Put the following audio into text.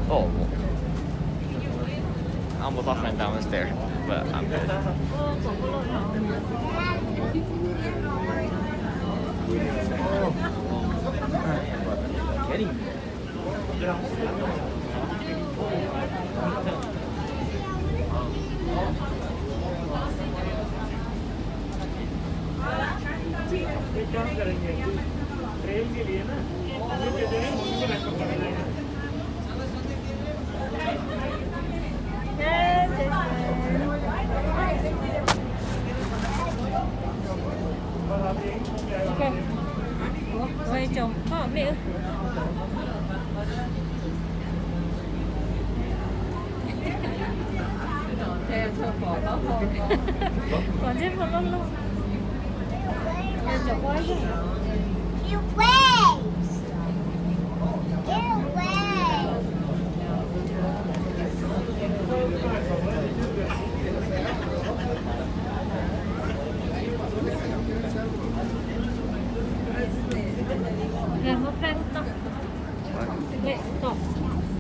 Oh, I almost lost my balance there, but I'm good. Ok. Ua, ua ib tsoom pog mej wb. Pom ntsej muag loj loj. Ua tsoom pog ib tsoom.